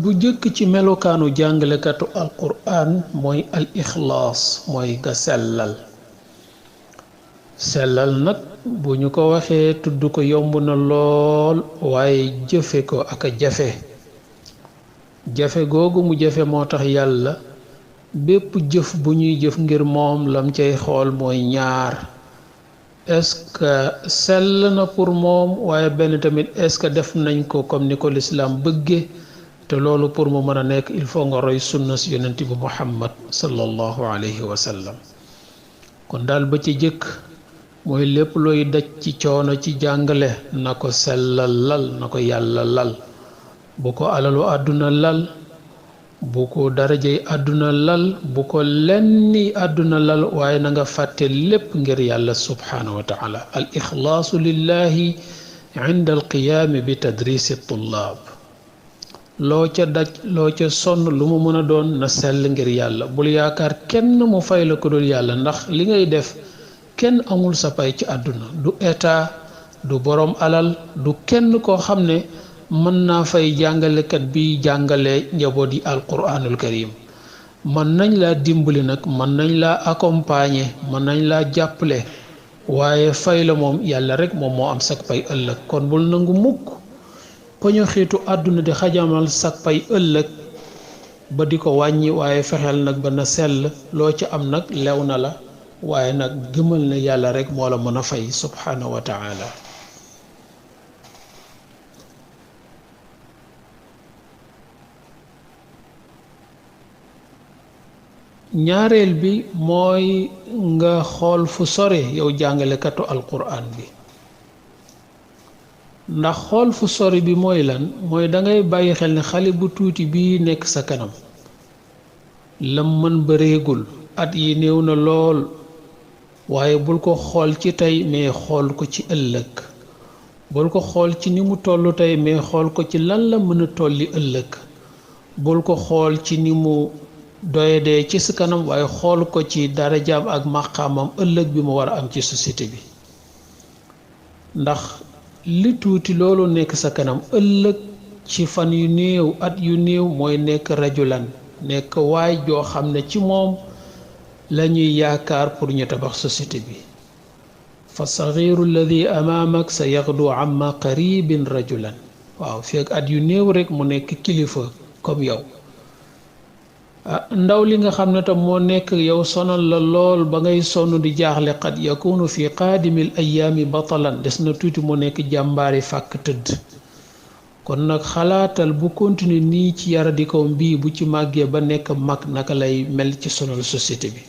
bu jëkk ci melokaanu jàngalekatu alquran mooy al ixlaas mooy nga sellal nag bu ñu ko waxee tudd ko yomb na lool waaye jëfe ko ak a jafe googu mu jafe moo tax yàlla bépp jëf bu ñuy jëf ngir moom lam cay xool mooy ñaar est-ce que sell na pour moom waaye benn tamit est-ce que def nañ ko comme ni ko lislaam bëgge te loolu pour mu mën a nekk il faut nga roy sunna si yonent bi muhammad sallallahu alayhi wa sallam kon daal ba ci jëkk mooy lépp looy daj ci coono ci jàngale na ko sellal lal na ko yàlla lal bu ko alalu àdduna lal bu ko darajey àdduna lal bu ko lenni àdduna lal waaye na nga fàtte lépp ngir yàlla subhanahu wa taala al ixlaasu lillahi inda alqiyaami bi tadrisi tullaab loo ca daj loo ca sonn lu mu mën a doon na sell ngir yàlla bul yaakaar kenn mu fay la ko dul yàlla ndax li ngay def kenn amul sa pay ci àdduna du état du borom alal du kenn koo xam ne mën naa fay jàngalekat bi jàngale njaboot yi alquranul karim mën nañ laa dimbali nag mën nañ laa accompagner mën nañ laa jàppale waaye fay la moom yàlla rek moom moo am sak pay ëllëg kon bul nangu mukk poñu xiitu àdduna di xajamal sak pay ëllëg ba di ko wàññi waaye fexeel nag ba na sell loo ci am nag lew na la waaye nag gëmal ne yàlla rek moo la mën a fay subhanahu wa taala ñaareel bi mooy nga xool fu sore yow jàngalekatu alquran bi ndax xool fu sore bi mooy lan mooy dangay bàyyi xel ne xale bu tuuti bii nekk sa kanam lam mën bëreegul at yi néew na lool waaye bul ko xool ci tey mais xool ko ci ëllëg bul ko xool ci ni mu toll tey mais xool ko ci lan la mën a tolli ëllëg bul ko xool ci ni mu doyadee ci sa kanam waaye xool ko ci darajaam ak maqaamam ëllëg bi mu war a am ci société bi ndax li tuuti loolu nekk sa kanam ëllëg ci fan yu néew at yu néew mooy nekk rajulan nekk waay joo xam ne ci moom la ñuy yaakaar pour ñu tabax société bi fa saxiiru alladi amaamak sa yaxdu amma qaribin rajulan waaw fekk at yu néew rek mu nekk kilifa comme yow ndaw li nga xam ne tam moo nekk yow sonal la lool ba ngay sonn di jaaxle qad yakunu fi qaadimil ayaami batalan des na tuuti mu nekk jàmbaari fàkk tëdd kon nag xalaatal bu continuer nii ci yaradikoom bii bu ci màggee ba nekk mag naka lay mel ci sonal société bi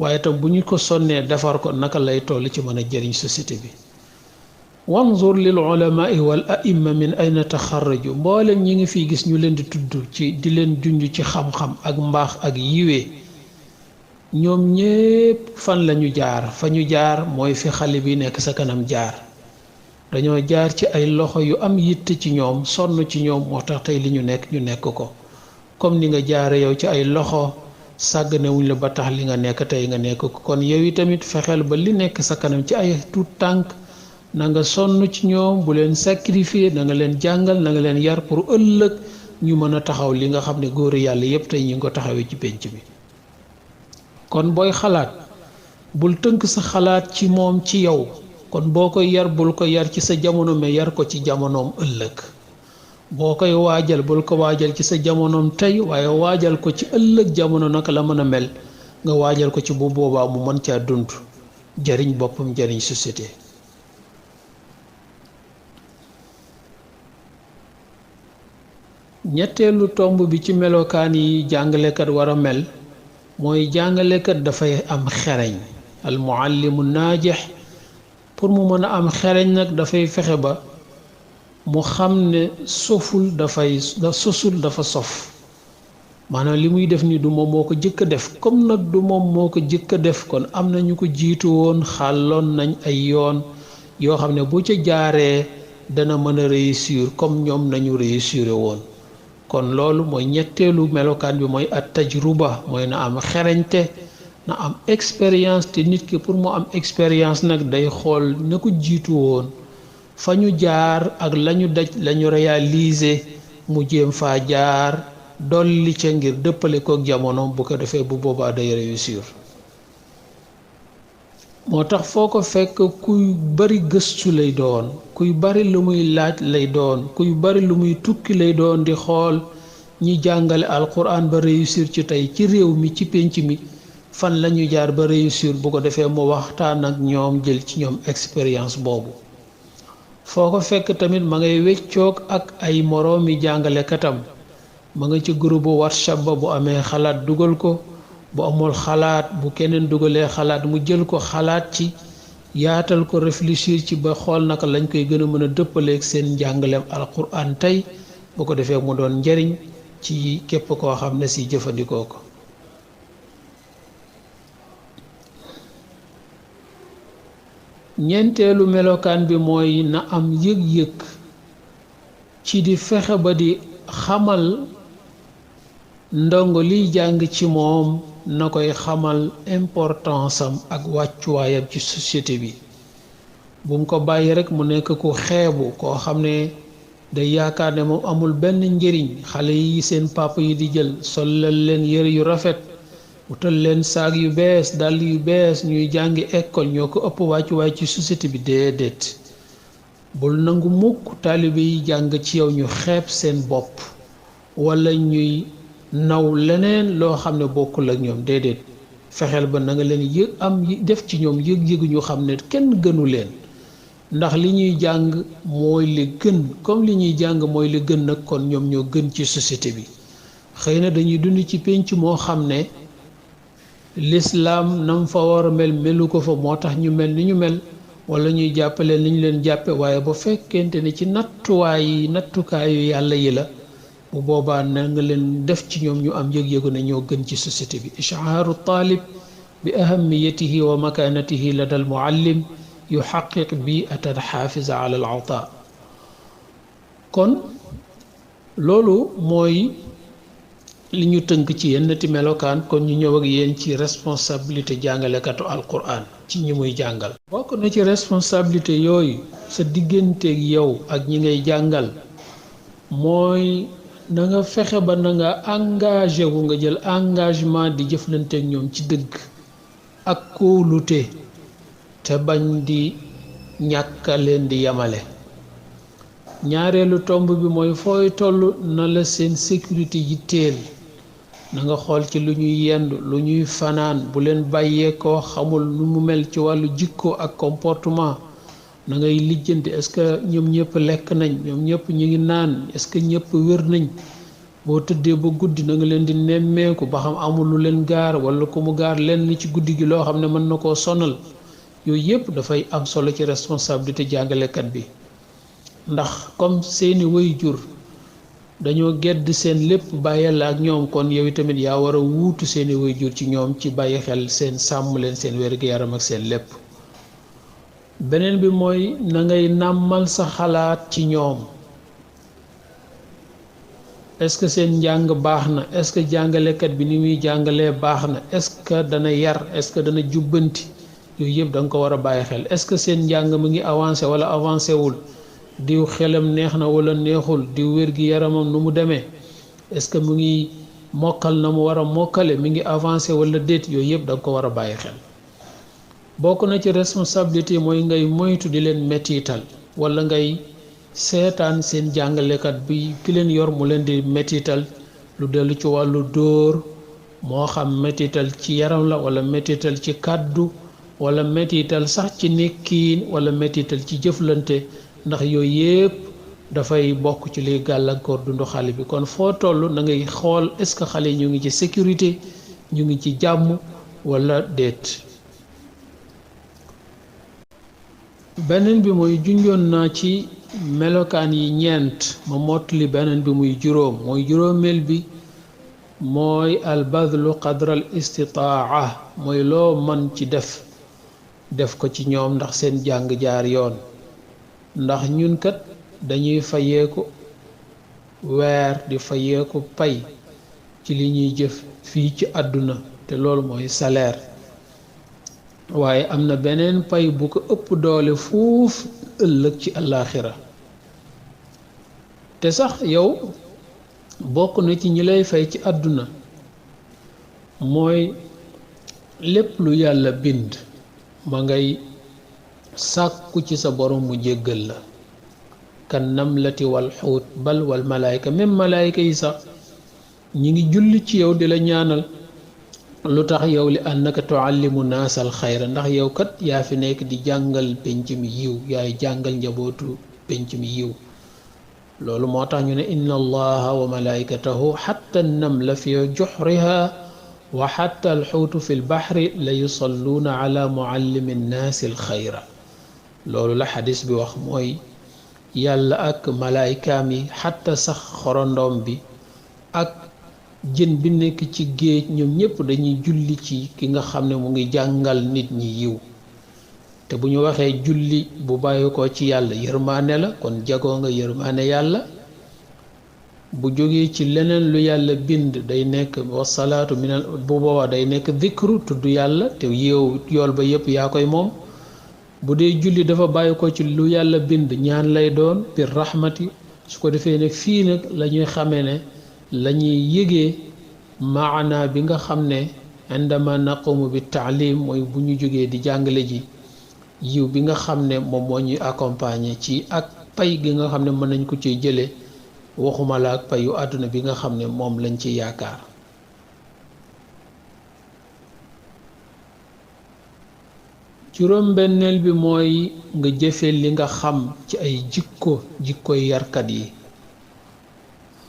waaye tam bu ñu ko sonnee defar ko naka lay toll ci mën a jëriñ société bi wanzur lil ulamaai wal aimma min ayna taxarraju mboolem ñi ngi fiy gis ñu leen di tudd ci di leen junj ci xam-xam ak mbaax ak yiwee ñoom ñépp fan lañu jaar fa ñu jaar mooy fi xale bi nekk sa kanam jaar dañoo jaar ci ay loxo yu am yitt ci ñoom sonn ci ñoom moo tax tey li ñu nekk ko comme ni nga jaare yow ci ay loxo sàgganewuñ la ba tax li nga nekk tey nga nekk ko kon yow yi tamit fexeel ba li nekk sa kanam ci ay tuut tànk na nga sonn ci ñoom bu leen sacrifier na nga leen jàngal na nga leen yar pour ëllëg ñu mën a taxaw li nga xam ne góori yàlla yépp tey ñu ngi ko taxawee ci pénc bi kon booy xalaat bul tënk sa xalaat ci moom ci yow kon boo koy yar bul ko yar ci sa jamono mais yar ko ci jamonoom ëllëg boo koy waajal bul ko waajal ci sa jamonoom tey waaye waajal ko ci ëllëg jamono naka la mën a mel nga waajal ko ci bu boobaa mu mën caa dund jariñ boppam jariñ société ñetteelu tomb bi ci melokaan yi jàngalekat war a mel mooy jàngalekat dafay am xereñ al muallimu naajix pour mu mën a am xereñ nag dafay fexe ba mu xam ne sosul dafa sof maanaam li muy def ni du moom moo ko jëkk a def comme nag du moom moo ko jëkk a def kon am na ñu ko jiitu woon xàlloon nañ ay yoon yoo xam ne bu ca jaaree dana mën a réussir comme ñoom nañu réussir woon kon loolu mooy ñetteelu melokaan bi mooy at tajruba mooy na am xereñte na am expérience te nit ki pour mu am expérience nag day xool na ko jiitu woon fa ñu jaar ak lañu daj lañu réaliser mu jéem faa jaar dolli ca ngir dëppale kook jamono bu ko defee bu boobaa day réussir. moo tax foo ko fekk kuy bari gëstu lay doon, kuy bari lu muy laaj lay doon, kuy bari lu muy tukki lay doon di xool ñi jàngale alquran ba réussir ci tey ci réew mi ci pénc mi fan la ñu jaar ba réussir, bu ko defee mu waxtaan ak ñoom jël ci ñoom expérience boobu. foo ko fekk tamit ma ngay weccoog ak ay moroomi jàngalekatam, ma nga ci groupe WhatsApp ba bu amee xalaat dugal ko, bu amul xalaat bu keneen dugalee xalaat mu jël ko xalaat ci, yaatal ko réfléchir ci ba xool naka lañ koy gën a mën a dëppaleeg seen njàngaleem alquran tey, bu ko defee mu doon njariñ ci képp koo xam ne si jëfandikoo ko. ñeenteelu melokaan bi mooy na am yëg-yëg ci di fexe ba di xamal ndongo liy jàng ci moom, na koy xamal importance am ak wàccuwaayam ci société bi. bu mu ko bàyyi rekk mu nekk ku xeebu koo xam ne day yaakaar ne moom amul benn njëriñ. xale yi seen papa yi di jël solal leen yëre yu rafet, wutal leen saag yu bees, dàll yu bees, ñuy jàngi école, ñoo ko ëpp wàccuwaay ci société bi. déedéet, bul nangu mukk taalibe yi jàng ci yow ñu xeeb seen bopp walla ñuy naw leneen loo xam ne bokkul ak ñoom. déedéet, fexeel ba na nga leen yëg am def ci ñoom yëg-yëgu ñu xam ne kenn gënu leen, ndax li ñuy jàng mooy li gën. comme li ñuy jàng mooy li gën nag, kon ñoom ñoo gën ci société bi. xëy na dañuy dund ci pénc moo xam ne lislaam nam fa war a mel melu ko fa, moo tax ñu mel ni ñu mel, wala ñuy jàppale ni ñu leen jàppe. waaye bu fekkente ne ci nattukaayu yàlla yi la, bu boobaa na nga leen def ci ñoom ñu am yëg-yëgu ne ñoo gën ci société bi. ishaaru taalib bi ahamiyatihi wa makanatihi lada al muallim yuxaqiq biatan xaafisa ala al ata. kon loolu mooy li ñu tënk ci yennati melokaan. kon ñu ñëw ak yéen ci responsabilité jàngalekatu alquran ci ñi muy jàngal. bokk na ci responsabilité yooyu sa digganteeg yow ak ñi ngay jàngal mooy na nga fexe ba na nga engagé wu, nga jël engagement di jëflanteeg ñoom ci dëgg ak kóolute, te bañ di ñàkk leen di yamale. ñaareelu tomb bi mooy fooy toll na la seen sécurité yi teel, na nga xool ci lu ñuy yendu, lu ñuy fanaan, bu leen bàyyee koo xamul nu mu mel ci wàllu jikko ak comportement. na ngay lijjanti, est-ce que ñoom ñëpp lekk nañ, ñoom ñëpp ñu ngi naan, est-ce que ñëpp wér nañ. boo tëddee ba guddi na nga leen di nemmeeku ba xam amul lu leen gaar walla ku mu gaar leen ci guddi gi loo xam ne mën na koo sonal. yooyu yëpp dafay am solo ci responsabilité jàngalekat bi, ndax comme seeni waajur dañoo gedd seen lépp bàyyil ak ñoom, kon yow tamit yaa war a wuutu seeni waajur ci ñoom ci bàyyi xel seen sàmm leen seen wér-gu-yaram ak seen lépp. beneen bi mooy na ngay nàmmal sa xalaat ci ñoom. est-ce que seen njàng baax na, est-ce que jàngalekat bi ni muy jàngalee baax na, est-ce que dana yar, est-ce que dana jubbanti. yooyu yëpp da nga ko war a bàyyi xel. est-ce que seen njàng mu ngi avancé wala avancé wul, diw xelam neex na wala neexul, diw wér-gi-yaramam nu mu demee, est-ce que mu ngi mokkal na mu war a mokkale, mi ngi avancé wala déet. yooyu yëpp da nga ko war a bàyyi xel. bokk na ci responsabilité mooy ngay moytu di leen mettital wala ngay seetaan seen jàngalekat bi ki leen yor mu leen di mettital, lu dellu ci wàllu dóor, moo xam mettital ci yaram la wala mettital ci kàddu wala mettital sax ci nekkiin wala mettital ci jëflante, ndax yooyu yëpp dafay bokk ci liy gàllankoor dundu xale bi. kon foo toll na ngay xool est-ce que xale yi ñu ngi ci sécurité, ñu ngi ci jàmm wala déet. beneen bi mooy junjoon naa ci melokaan yi ñeent, ma mottali beneen bi muy juróom. mooy juróomeel bi mooy albadlu qadral istitaa, mooy loo mën ci def ko ci ñoom ndax seen jàng jaar yoon. ndax ñun kat dañuy fayeeku weer di fayeeku pay ci li ñuy jëf fii ci àdduna, te loolu mooy salaire. waaye am na beneen pay bu ko ëpp doole fuuf ëllëg ci àllaaxira. te sax yow bokk na ci ñi lay fay ci àdduna mooy lépp lu yàlla bind ma ngay sàkku ci sa borom mu jéggal la kan namlati wal xuut bal wal malaayka même malaayka yi sax ñi ngi julli ci yow di la ñaanal lu tax yow li annaka tuallimu naasal xayra ndax yow kat yaa fi nekk di jàngal penc mi yiw yaay jàngal njabootu penc mi yiw loolu moo tax ñu ne inna allaha wa malaikatahu xatta namla fi juxriha wa xatta alxuutu fi lbaxri la yusalluuna ala muallimi nnaasi alxayra loolu la xadis bi wax mooy yàlla ak malaaykaam yi xatta sax xorondoom bi ak jën bi nekk ci géej ñoom ñépp dañuy julli ci ki nga xam ne mu ngi jàngal nit ñi yiw te bu ñu waxee julli bu bàyyi ko ci yàlla yërmaane la kon jagoo nga yërmaane yàlla bu jógee ci leneen lu yàlla bind day nekk wasalaatu minal bu boobaa day nekk dikru tudd yàlla te yow yool ba yépp yaa koy moom bu dee julli dafa bàyyi ko ci lu yàlla bind ñaan lay doon bir rahmati su ko defee nag fii nag la ñuy xamee ne la ñuy yëgee maana bi nga xam ne indama naqumu bi taalim mooy bu ñu jógee di jàngale ji yiw bi nga xam ne moom moo ñuy accompagner ci ak pay gi nga xam ne mën nañ ko ciy jële waxuma la ak payu àdduna bi nga xam ne moom lañ ci yaakaar juróom-benneel bi mooy nga jëfe li nga xam ci ay jikkoy yarkat yi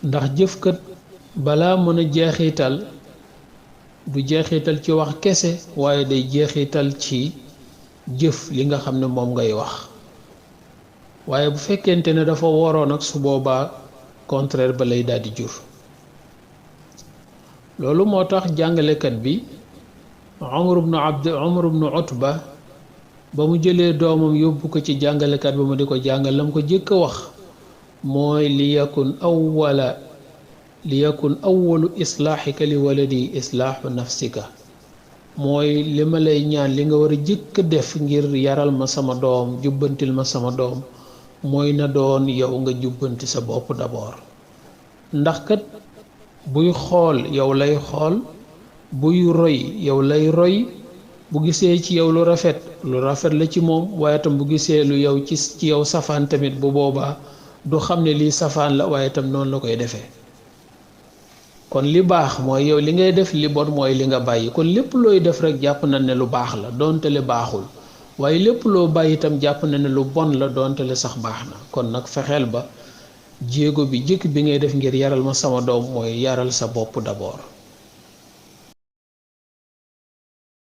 ndax jëfkat balaa mën a jeexital du jeexital ci wax kese waaye day jeexital ci jëf li nga xam ne moom ngay wax waaye bu fekkente ne dafa waroon ak su boobaa contraire ba lay daldi jur loolu moo tax jàngalekat bi Umar ibn Utba ba mu jëlee doomam yóbbu ko ci jàngalekat ba mu di ko jàngal lam ko jëkk a wax mooy li yakun awwalu islaaxika li waladi islaaxu nafsika mooy li ma lay ñaan li nga war a jëkk def ngir yaral ma sama doom jubbantil ma sama doom mooy na doon yow nga jubbanti sa bopp d'abord ndax kat buy xool yow lay xool buy roy yow lay roy bu gisee ci yow lu rafet la ci moom waaye tam bu gisee lu yow ci yow safaan tamit bu boobaa du xam ne lii safaan la waaye tam noonu la koy defee kon li baax mooy yow li ngay def li bon mooy li nga bàyyi kon lépp looy def rek jàpp na ne lu baax la doonte le baaxul waaye lépp loo bàyyi itam jàpp na ne lu bon la doonte le sax baax na kon nag fexeel ba jéego bi jëkk bi ngay def ngir yaral ma sama doom mooy yaral sa bopp d'abord